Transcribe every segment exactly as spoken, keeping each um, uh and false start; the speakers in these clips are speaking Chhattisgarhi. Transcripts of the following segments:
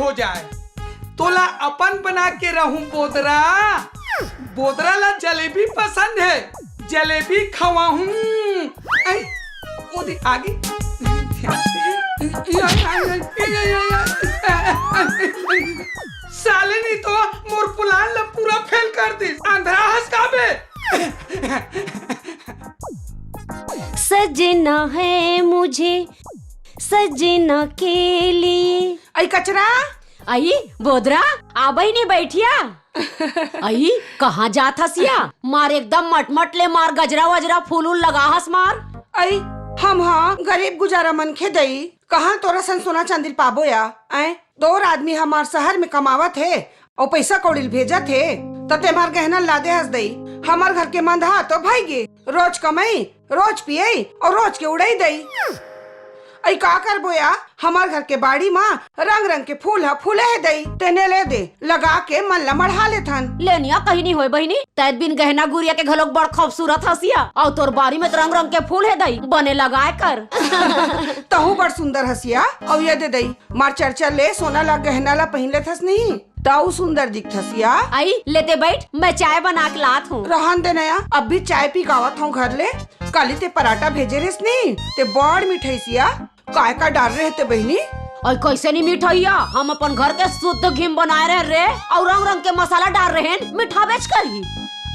हो जाए। तोला अपन बना के रहूं बोदरा। बोदरा ला जलेबी पसंद है, जलेबी खवाहूं। ऐ, ओदे आगे। साले नहीं तो मोर plan ला पूरा fail कर दिस। अंधरा हस का बे? सजना है मुझे सजना के लिए। अई कचरा। अई बोदरा, आ बहिनी बइठिया। अई कहाँ जात हस या? मार एकदम मटमट ले मार, गजरा वजरा फूल उल लगा हस मार। अई हम हा गरीब गुजारा मनखे दई, कहाँ तोरा सन सोना चांदी पाबो या? ऐ तोर आदमी हमार शहर में कमावत हे अउ पइसा कौड़ी ल भेजत हे, त ते मार गहना ला दे हस दई। हमार घर के मंदहा तो भई गे, रोज कमई, रोज पियई अउ रोज के उड़ई दई। अई का करबो या, हमार घर के बाड़ी म रंग रंग के फूल ह फूले हे दई, तेने ले दे, लगा के मन ल मढ़ा लेथन। लेनिया कहीं नहीं होय बहिनी, तैं बिन गहना गुरिया के घलोक बड़ खूबसूरत हस या, अउ तोर बारी में तो रंग रंग के फूल हे दई, बने लगाए कर। तहूँ बड़ सुंदर हस या, अउ ये दे दई, मार चर्चा ले सोना ला गहना ला पहिन लेथस नहीं, तउ सुंदर दिखथस या। अई, लेते बइठ, मैं चाय बना के लात हूँ। रहन दे नया, अब भी चाय पी के आवत हूँ घर ले। काली ते पराठा भेजे रेस नी, ते बड़ मिठई सिया। काय का डार रहे ते बहिनी? अई, कइसे नी मिठई या? हम अपन घर के शुद्ध घी म बनाए रहे रे, अउ रंग रंग के मसाला डार रहे, मिठाबेच करही।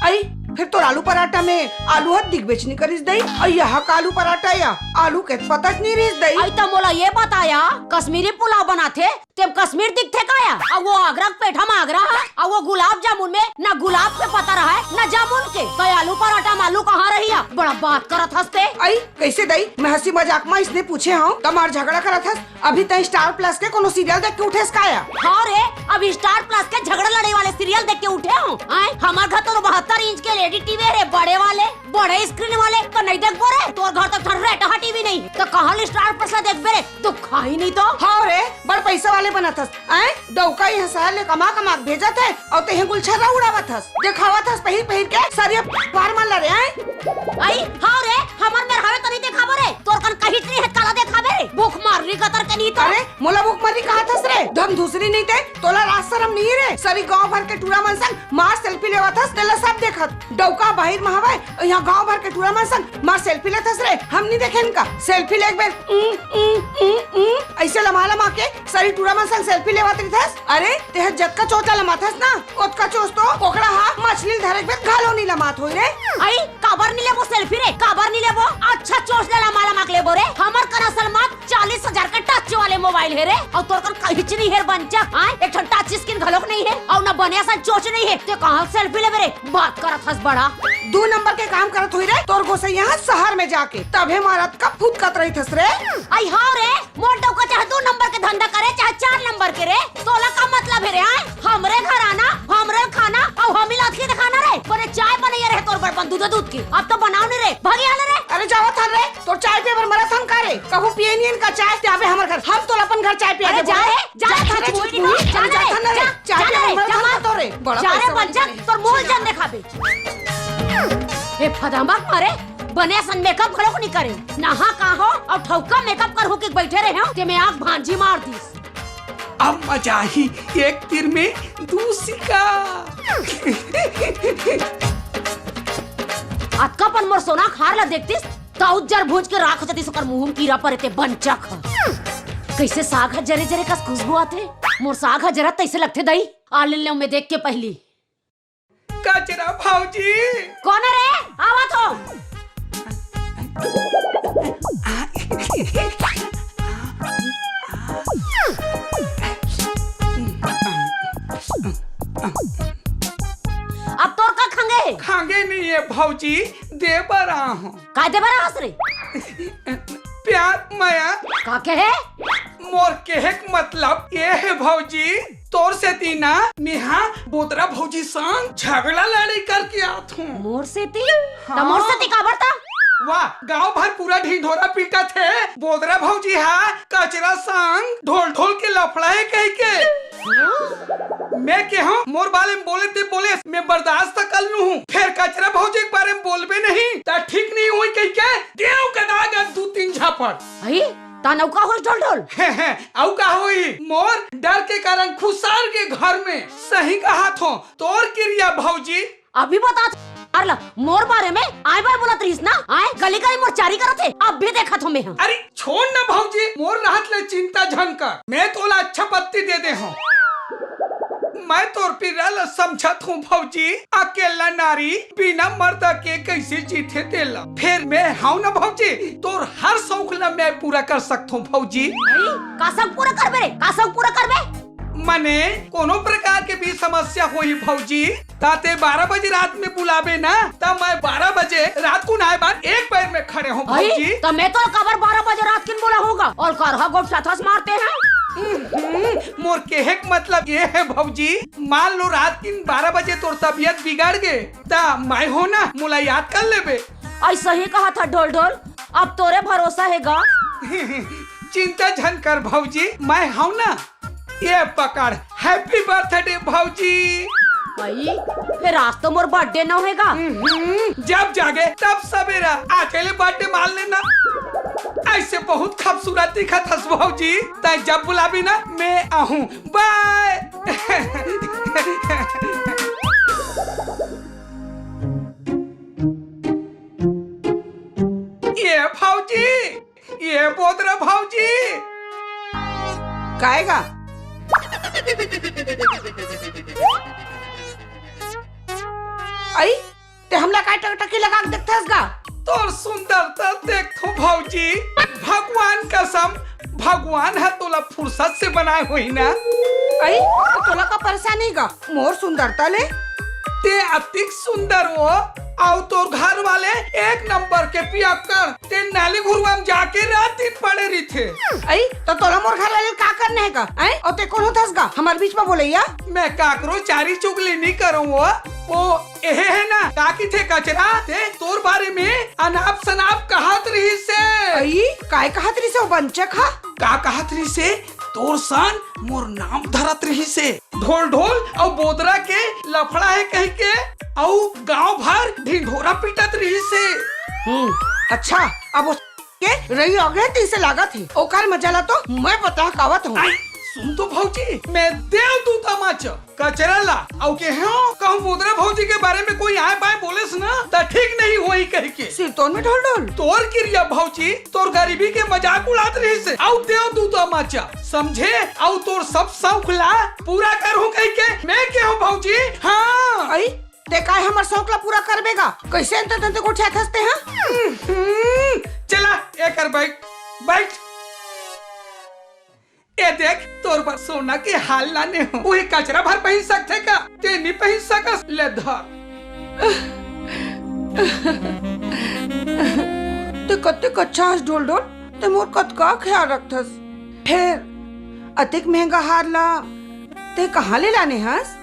अई, फेर तोर आलू पराठा में आलू ह दिखबेच नी करिस दई। अई, यहा का आलू पराठा या, आलू के पता च नी रिस दई। अई, त मोला ये बताया, कश्मीरी पुलाव बनाथे, तेम कश्मीर दिखथे का या? अउ वो आगरा के पेठा म आगरा ह, अउ वो गुलाब जामुन में ना गुलाब के पता रहय, ना जामुन के। त आलू पराठा म आलू कहाँ रही या? बड़ा बात करत हस ते। अई, कइसे दई? मैं हंसी मजाक म इसने पूछे हंव, त मार झगड़ा करत हस। अभी तैं Star Plus के कोनो serial देख के उठेस का या? हाँ रे, अभी Star Plus के झगड़ा लड़ई वाले serial देख के उठे हंव। आय, हमार घर तो बहत्तर inch के L E D T V हे रे, बड़े वाले। बड़े screen वाले तो नहीं देखबो रे, तोर घर तो ठन रेटहा T V नहीं, तो कहाँ ले Star Plus ला देखबे रे, तू खाही नहीं तो। हाँ रे, बड़ पइसा वाले बनत हस, आय? डौका इहाँ शहर ले कमा कमा के भेजत हे, अउ तेहे गुलछर्रा उड़ावत हस, देखावत हस पहिर पहिर के सरिया फार मन ला रे, आय? अई, हाँ रे, हमर मेर हवे तो नहीं देखाबो रे, तोर कन कहीं नहीं हे, काला देखाबे रे, भूख मर रही गतर के नहीं तो। अरे, मोला भूख मर रही कहत हस रे, धमधुसरी नहीं ते, तोला लाज शरम नहीं रे, सरी गांव भर के टूरा मन संग मार selfie लेवत हस, तेला सब देखत। डौका बाहिर म हवय, इहाँ गांव भर के टूरा मन संग मार selfie लेत हस रे। हम नी देखेन का? Selfie लेक बेर, उम, उम, उम, उम, अइसे लमा लमा के सरी टूरा मन संग selfie लेवत रहिथस। अरे, तेह जतका चोच ला लमाथस ना, ओतका चोच तो कोकड़ा हा मछली ल धरे के बेर घलो नी लमात होई रे। अई, काबर नी लेबो selfie रे? काबर नी लेबो? अच्छा चोच ला लमा लमा के लेबो रे। हमर करा सलमान चालीस हजार के touch वाले mobile हे रे, अउ तोर कर कहिच नहीं हे बंचक, हाँ? एक ठन touch screen घलोक नहीं हे, अउ ना बने असन चोच नहीं हे, ते कहाँ selfie लेबे रे? बात करत हस बड़ा। दू नंबर के काम करत होई रे, तोर गोसैया ह शहर में जाके, तभे मारत का फुदकत रहिथस रे। अई हाँ रे, मोर डौका चाहे दू नंबर के धंधा करे, चाहे चार नंबर के रे, तोला का मतलब हे रे, आय? हमरे घर आना, हमरे खाना, अउ हमी ला अतकी दिखाना रे, बने चाय बनैया रहे तोर बर बन दूध दूध की, अब तो बनाव नहीं रे, भागी आना रे। अरे जावत हन रे, तोर चाय पिए बर मरत हन का रे? कभू पिए नहीं हन का चाय? ते आबे हमर घर, हम तोला अपन घर चाय पिया अरे देबो। जा रे, जा जा रे, थारे छोड़ छोड़ के ना, जा अरे रे, जात हन रे, जा, चाय जा पिए रे, बर मरत जा हन मत। तोरे। बड़ा जा रे पैसा वाली बंचक, बने। तोर मुंह जन देखाबे। ए फदामा मारे, बने असन makeup घलोक नहीं करे। नहा का हो, अउ ठौका makeup करहूं के बैठे रहे हो, ते में आग भांजी मार दीस। अब मजा ही एक तीर में दू सिक्का। अतका पन मोर सोना खार ला देखतिस, त उज्जर भूंज के राख हो जातिस, ओकर मुंह म कीरा परे ते बंचक ह। कइसे साग ह जरे जरे कस खुशबू आथे। मोर साग ह जरत तइसे लगथे दई। आ ले ले, मैं देख के पहिली। कचरा भौजी। कोन रे? आवत हो। अब तोर का खंगे हे? खंगे नहीं हे भौजी, दे बर आहूं। काय दे बर आहस रे? प्यार मया। का कहे? मोर कहे के मतलब ये हे भौजी, तोर सेती ना मेहा बोदरा भौजी संग झगड़ा लड़ई करके आत हूँ। मोर सेती? हाँ। त मोर सेती काबर त? वाह, गांव भर पूरा ढिंढोरा पीटत हे, बोदरा भौजी हा कचरा संग ढोल ढोल के लफड़ा हे कहिके। हाँ? मैं केहेंव, मोर बारे में बोले ते बोले, मैं बर्दाश्त त कर लूहूं, फेर कचरा भौजी के बारे में बोलबे नहीं, त ठीक नहीं होही कहिके देव के दाग दू तीन झापड़। अई, तहां अउ का होइस ढोल ढोल? अउ का होही, मोर डर के कारण खुसर गे घर में। सही कहत हों, तोर किरिया भौजी। अभी बतात हंव ला, मोर बारे में आंय बांय बोलत रहिस ना, आंय गली गली मोर चारी करत हे, अभी देखत हों मैं ह। अरे छोड़ ना भौजी, मोर रहत ले चिंता झन कर, मैं तोला अच्छा पत्ती दे दे हों। मैं तोर पीरा ल समझत हों भौजी, अकेला नारी बिना मर्द के कइसे जीथे तेला। फेर मैं हंव ना भौजी, तोर हर सौख ल मैं पूरा कर सकत हों भौजी। अई, का सौख पूरा करबे रे? का सौख पूरा करबे? मने कोनो प्रकार के भी समस्या होही भौजी, त तें बारह बजे रात में बुलाबे ना, त मैं बारह बजे रात कुन आंय बर एक पैर में खड़े हों अई, भौजी। त मैं तोला काबर बारह बजे रात कुन बुलाहूं गा? अउ करहा गोठ साथस मारते हैं। हम्म, मोर केहे के मतलब ये हे भौजी, मान लो रात कुन बारह बजे तोर तबियत बिगड़ गे, त मैं हों ना, मोला याद कर लेबे। अइसही कहत हंव ढोल ढोल, अब तोरे भरोसा हे गा। चिंता झन कर भौजी, मैं हंव ना। ये पकड़, happy birthday भौजी। अई, फेर आज तो मोर birthday नोहे गा। हम्म, जब जागे तब सबेरा, आज ले birthday मान लेना। अइसे बहुत खूबसूरत दिखत हस भौजी, तें जब बुलाबे ना मैं आहूं। Bye। ये भौजी, ये बोदरा भौजी। काय गा? अई, तें हमला काय टकटकी लगा के देखथस गा? तोर सुंदरता देखथों भौजी, भगवान कसम, भगवान ह तोला फुरसत से बनाय होही ना। अई, त तोला का परेशानी गा मोर सुंदरता ले? तें अतिक सुंदर हो, अउ तोर घर वाले एक नंबर के पियक्कड़। तें नाली घुरवा म जाके रात दिन पड़े रहिथे। अई, त तोला मोर घर वाले ल का करना हे गा? अई, अउ तें कोन होथस गा हमर बीच म बोलइया? मैं काकरो चारी चुगली नी करंव वो। वो एहे हे ना, का किथे कचरा, तें तोर बारे में अनाप सनाप कहत रहिसे। अई, काय कहत रहिसे वो बंचक हा? का कहत रहिसे? तोर सन मोर नाम धरत रहिसे। ढोल ढोल अउ बोदरा के लफड़ा हे कहिके, अउ गांव भर ढिंढोरा पीटत रहिसे। हम्म, अच्छा, अब वो के रही हो गए तइसे लागत हे। ओकर मजा ला तो मैं पता कावत हूँ। आई, सुन तो भौजी, मैं देव दूत आंव कचरा ला, अउ केहेंव कहूँ बोदरा भौजी के बारे में कोई आंय बांय बोलेस ना, त ठीक नहीं होही कहिके। सिरतोन में ढोल ढोल। तोर किरिया भौजी, तोर गरीबी के मजाक उड़ात रहिसे, अउ देव दूत आंव, समझे? अउ तोर सब सौख ला पूरा करहूँ कहिके मैं केहेंव भौजी। हाँ। अई, तें काय हमर सौख ला पूरा करबे गा? कइसे अंते तंते गोठियाथस तें हा? हम्म, चला, एकर बइठ, बइठ। ए देख, तोर बर सोना के हार लाने हों। उही कचरा भर पहिन सकथे का? तें नी पहिन सकस, ले धर। तें कतेक अच्छा हस ढोल ढोल, तें मोर कतका ख्याल रखथस। फेर अतेक महंगा हार ला तें कहाँ ले लाने हस?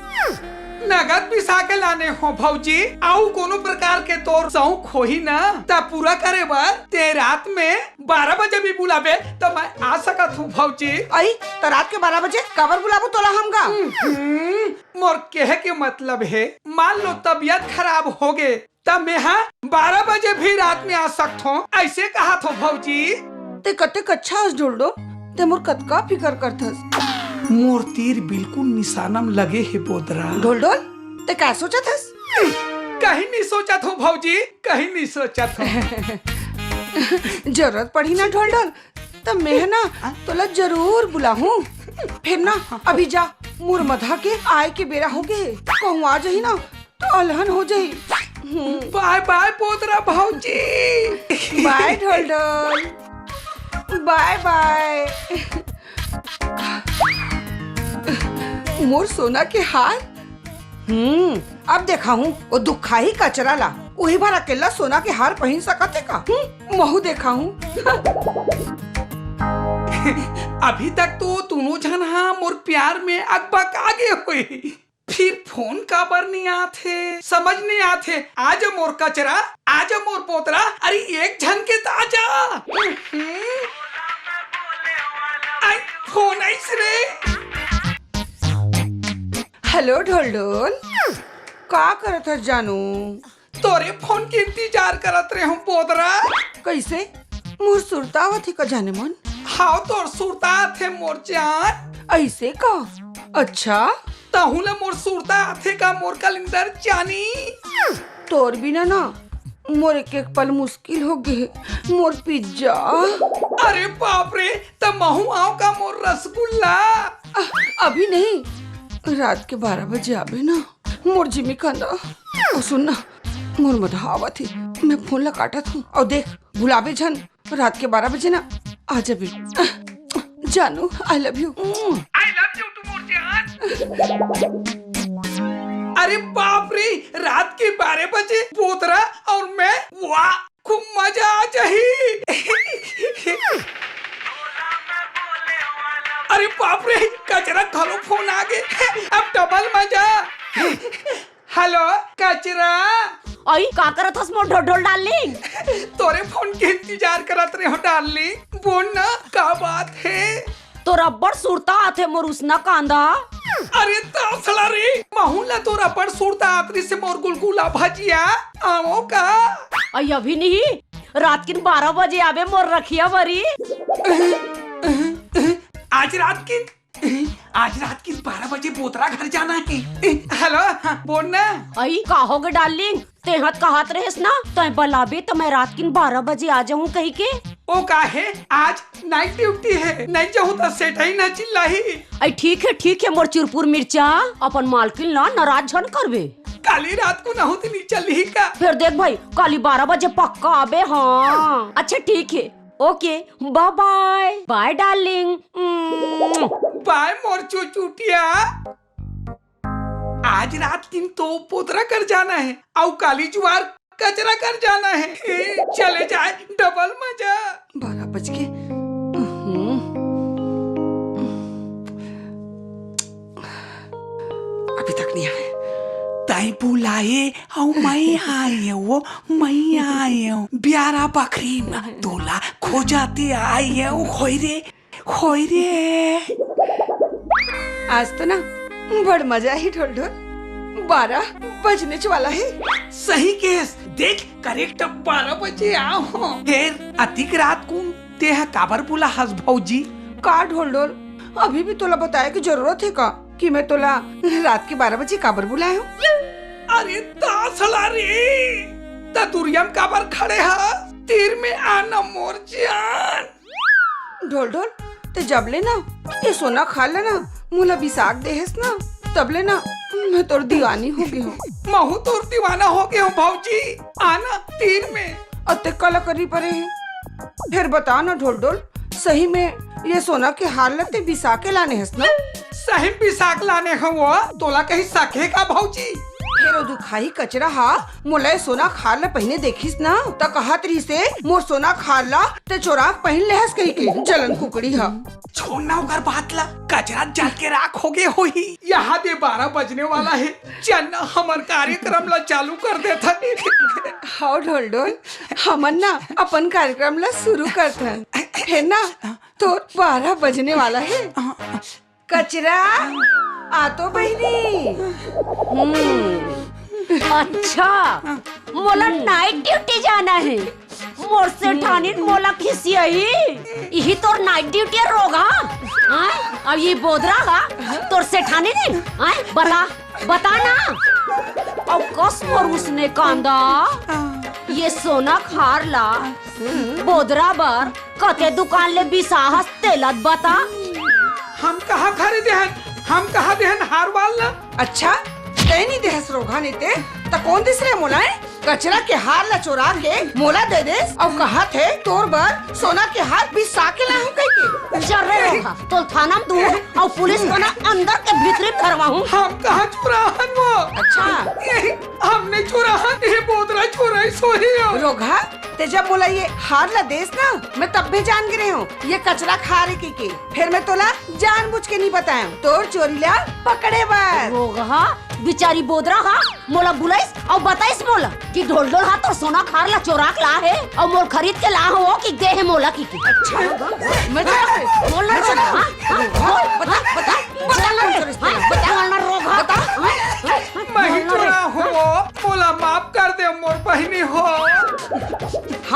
नगद बिसा के लाने हों भौजी, अउ कोनो प्रकार के तोर सौख होही ना, त पूरा करे बर तें रात में बारह बजे भी बुलाबे त मैं आ सकत हूँ भौजी। अई, त रात के बारह बजे काबर बुलाबो तोला हम गा? हम्म, मोर केहे के मतलब हे, मान लो तबियत खराब होगे, त मेहा बारह बजे भी रात में आ सकथों, अइसे कहत हों भौजी। तें कतेक अच्छा हस ढोल ढोल, तें मोर कतका फिकर करथस। मोर तीर बिल्कुल निशाना म लगे हे बोदरा। ढोल ढोल, तें का सोचत हस? कहीं नहीं सोचत हों भौजी, कहीं नहीं सोचत हों। जरूरत पड़ही ना ढोल ढोल, त मेहा ना तोला जरूर बुलाहूँ। फेर ना अभी जा, मोर मधा के आय के बेरा होगे हे, कहूँ आ जाही ना त अलहन हो जाही। हम्म। बाय बाय बोदरा भौजी। बाय ढोल ढोल। बाय बाय। मोर सोना के हार। हम्म, अब देखाहूँ वो दुखाही कचरा ला। उही भर अकेला सोना के हार पहिन सकत हे का? हम्म, महूँ देखाहूँ। अभी तक तो दूनों झन हा मोर प्यार में अकबका गे होही। फिर फोन काबर नइ आथे, समझ नइ आथे। आ जा मोर कचरा, आ जा मोर बोदरा, अरे एक झन के त आ जा। हम्म। आई, फोन आइस रे। हेलो ढोलढोल, का करत हस जानू? तोरे फोन के इंतजार करत रहे हूँ बोदरा। कैसे? मोर सुरता आवत हे का जाने मन? हाव, तोर सुरता आथे मोर जान। ऐसे का? अच्छा। तहूँ ला मोर सुरता आथे का मोर कलिंदर जानी? तोर बिना ना मोर एक एक पल मुश्किल हो गे, मोर पिज्जा। अरे बाप रे, त महूँ आव का मोर रसगुल्ला? अ-, अभी नहीं, रात के बारह बजे आबे ना मोर जिमी कांदा। अउ सुन ना, मोर मधा आवत हे, मैं फोन ला काटत हूँ। अउ देख, भुलाबे झन, रात के बारह बजे ना आ जाबे। जानू, I love you। I love you too मोर जान। अरे बाप रे, रात के बारह बजे बोदरा अउ मैं, वाह, खूब मजा आ जाही। अरे बाप रे, कचरा घलो फोन आ गे। अब डबल मजा। हेलो कचरा। अई, का करत हस मोर ढोलढोल डार्लिंग? तोरे फोन के इंतजार करत रहे हूँ डार्लिंग। बोल ना, का बात हे? तोर अब्बड़ सुरता आथे मोर उसना कांदा। अरे तासला रे, महूँ ला तोर अब्बड़ सुरता आत रिहिसे मोर गुलगुला भजिया। आवो का? अई अभी नहीं, रात किन बारह बजे आबे मोर रखिया बरी। आज रात किन, आज रात किन बारह बजे बोतरा घर जाना हे। हेलो, हाँ, बोल ना। अई का होगे डार्लिंग, तेंहत कहत रहेस ना, तैं बलाबे त मैं रात किन बारह बजे आ जाहूँ कहिके। ओ का हे, आज नाइट ड्यूटी हे, नइ जाहूँ त सेठई ना चिल्लाही। अई ठीक हे, ठीक हे मोर चुरपुर मिर्चा, अपन मालकिन ला नाराज झन करबे। काली रात को ना होती नी चलही का? फेर देख भाई, काली बारह बजे पक्का आबे, हाँ। अच्छा ठीक हे, ओके, बाय बाय, बाय डार्लिंग। बाय मोर चुचुटिया। आज रात किन तो बोतरा कर जाना हे, अउ काली जुवार कचरा कर जाना हे। चले जाए, डबल मजा। बारह बज गे। हम्म। अभी तक नहीं आए। तैं बुलाए अउ मैं आए वो, मैं आए हूँ। ब्यारा बकरी में तोला खोजाते आए हूँ। खोई रे, खोई रे। आज तो ना बड़ मजा ही ढोल ढोल। बारह बजने च वाला हे। सही केस, देख करेक्ट बारह बजे आए हूँ। फेर अतिक रात कुन तेहा काबर बुलाहस भौजी? का ढोल ढोल, अभी भी तोला बताए के जरूरत हे का कि मैं तोला रात के बारह बजे काबर बुलाए हूँ? अरे तासला रे, त दुरिया म काबर खड़े हस? तीर में आना मोर जान। ढोल ढोल, ते जब ले ना ये सोना खार ला ना मोला बिसाख देहेस ना, तब ले ना मैं तोर दीवानी हो गे हूँ। महू तोर दीवाना हो गे हूँ भौजी। आना तीर में। अतेक काला करी परे हे? फेर बता ना ढोल ढोल, सही में ये सोना के हार ला ते बिसा के लाने हस ना? सही बिसा के लाने हूँ वो, तोला कहीं सके का भौजी? फेर ओ दुखाही कचरा हा मोला ये सोना के हार ला पहिने देखिस ना, त कहत रहिसे, "मोर सोना के हार ला ते चोरा के पहिन लेहस," कहिके, जलन कुकड़ी हा। छोड़ ना ओकर बात ला, कचरा जल के राख हो गे होही। यहाँ दे बारह बजने वाला हे, चल ना हमर कार्यक्रम ला चालू कर देथन। हव ढोल ढोल, हमन ना अपन कार्यक्रम ला शुरू करथन, हे ना? तोर बारह बजने वाला हे। कचरा, आ तो बहिनी। हम्म, अच्छा, मोला नाइट ड्यूटी जाना हे। मोर सेठानी मोला खिसियाही। इही तोर नाइट ड्यूटी हे रोगहा। आय, अब ये बोदरा हा तोर सेठानी नहीं। आय, बता, बता ना। अउ कस मोर उसने कांदा। ये सोना के हार ला बोदरा बर कते दुकान ले बिसाहस तेला बता। हम कहाँ खरीदे हन? हम कहाँ दे हन हार वार ला? अच्छा, तैं नी देहस रोगहा, नहीं ते त कोन दिस रे मोला? कचरा के हार ला चोरा के मोला दे देस अउ कहत हे तोर बर सोना के हार बिसा के लाहूं कहिके। चल रे रोगहा, तोल थाना में दूं अउ पुलिस थाना अंदर के भीतरी में धरवाहूं। हम कहाँ चोराहन वो? अच्छा। हमने चोराहन, ये बोदरा चोराइस होही हो। रोगहा, ते जब मोला ये हार ला देस ना, मैं तब भी जान गे रेहेंव ये कचरा के हार हे कहिके। फेर मैं तोला जानबूझ के नी बताएंव, तोर चोरी ला पकड़े बर। रोगहा, बिचारी बोदरा हा मोला बुलाइस अउ बताइस मोला कि ढोलढोल हा तोर सोना के हार ला चोरा के लाहे अउ मोला खरीद के लाहे हो कि दे हे मोला कहिके। अच्छा, मैं चोराहूं? बोल ना, मैं चोराहूं? हाँ? हाँ? बोल, बता, बता, बता, कौन चोराइस? हाँ? बता। बोल ना, रोगहा। बता।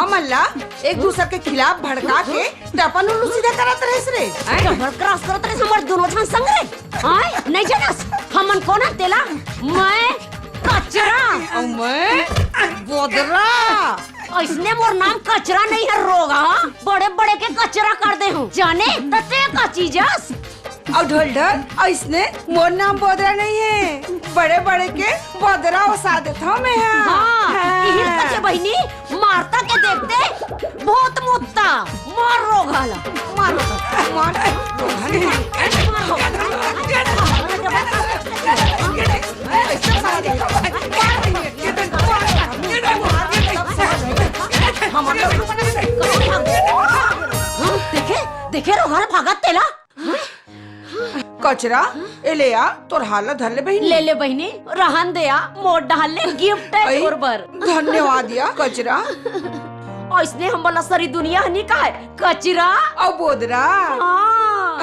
हमन ला एक दूसर के खिलाफ भड़का के त अपन उल्लू सीधा करत रहिस रे। हैं? डबल क्रॉस करत रहिस हमर दोनों झन संग रे। आय, नहीं जानस, हमन कोन हन तेला? मैं कचरा। अउ मैं बोदरा। अइसने मोर नाम कचरा नहीं हे रोगहा, बड़े बड़े के कचरा कर दे हूँ। जाने त तें का चीज अस? अउ ढोलढोल, अइसने मोर नाम बोदरा नहीं हे, बड़े बड़े के बोदरा ओसा देथव मैं हा। हाँ, हाँ। इही कथे बहिनी, मारता के देखते भूत मुत्ता, मार रोगहा ला। मार, मार। हाँ, देखे, देखे रोगहा ला भागत तेला। कचरा, ए ले आ, तोर हार ला धर ले बहिनी। ले ले बहिनी, रहन दे आ, मोर डहर ले गिफ्ट हे अई, तोर बर। धन्यवाद या कचरा। अइसने हमन ला सरी दुनिया ह नी कहे, कचरा। अउ बोदरा। हाँ।